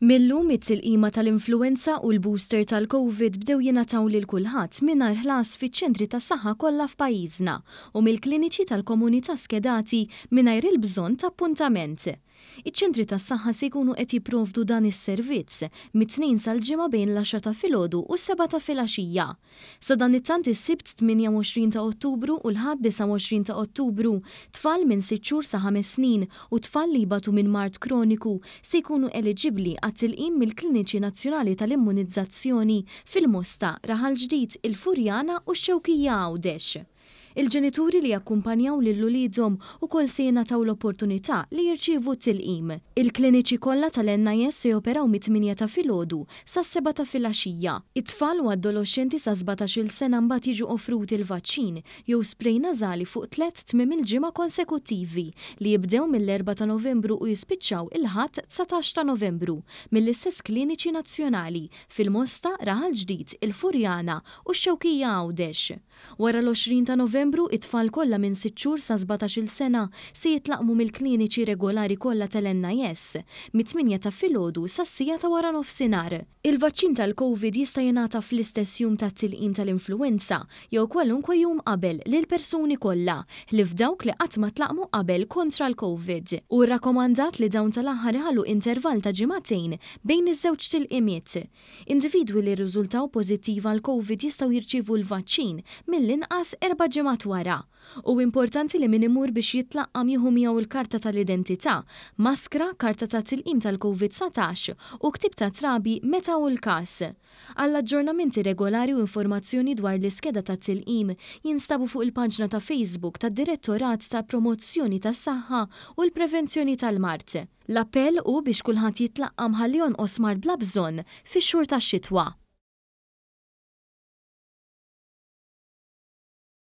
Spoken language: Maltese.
Mil-lum it-tilqima tal-influwenza u l-booster tal-Covid bdew jingħataw lil kulħadd mingħajr ħlas fiċ-ċentri tas-saħħa kollha f'pajjiżna u mill-kliniċi tal-komunità skedati mingħajr il-bżonn ta' appuntament. Iċ-ċentri tas-saħħa se jkunu qed jipprovdu dan is-servizz mit-Tnejn sal-Ġimgħa bejn l-għaxra ta' filgħodu u s-sebgħa ta' filgħaxija. Sadanittant is-Sibt 28 ta' Ottubru u l-Ħadd 29 ta' Ottubru, tfal minn sitt xhur sa ħames snin u tfal li jbatu minn mard kroniku se jkunu eliġibbli għat-tilqim mill-Kliniċi Nazzjonali tal-Immunizzazzjoni fil-Mosta, Raħal Ġdid, il-Furjana u x-Xewkija Għawdex. Il-ġenituri li jakkumpanjaw lil uliedhom ukoll se jingħataw l-opportunità li jirċievu t-tilqim. Il-kliniċi kollha tal-NIS se joperaw mit-tmienja ta' filgħodu sas-sebgħa ta' filgħaxija. It-tfal u adoloxxenti sa 17-il sena mbagħad jiġu offruti l-vaċċin jew spray nażali fuq tlett tmiem il-ġimgħa konsekuttivi li jibdew mill-Erbgħa ta' Novembru u jispiċċaw il-Ħadd 19 ta' Novembru mill-istess kliniċi nazzjonali fil-Mosta, Raħal Ġdid, il-Furjana u x-Xewkija Għawdex. Wara l-20 ta' Novembru, it-tfal kollha minn sitt xhur sa 17-il sena se jitlaqqmu mill-kliniċi regolari kollha tal-NIS, mit-tmienja ta' filgħodu sas-siegħa ta' waranofsinhar. Il-vaċċin tal-Covid jista' jingħata fl-istess jum tat-tilqim tal-influwenza jew kwalunkwe jum qabel lill-persuni kollha, ħlief dawk li qatt ma tlaqqmu qabel kontra l-Covid. Hu rrakkomandat li dawn tal-aħħar iħallu intervall ta' ġimagħtejn bejn iż-żewġ tilqimiet. Individwi li rriżultaw pożittiv għall-Covid jistgħu jirċievu l-vaċċin mill-inqas erba' ġimgħat wara. Hu importanti li min imur biex jitlaqqam jieħu miegħu l-karta tal-identità, maskra, karta ta' tilqim tal-Covid 19 u ktieb ta' trabi meta hu l-każ. Għal aġġornamenti regolari u informazzjoni dwar l-iskeda tat-tilqim jinstabu fuq il-paġna ta' Facebook tad-Direttorat ta' Promozzjoni tas-Saħħa u l-Prevenzjoni tal-Mard. L-appell hu biex kulħadd jitlaqqam ħalli jonqos mard bla bżonn fix-xhur tax-xitwa.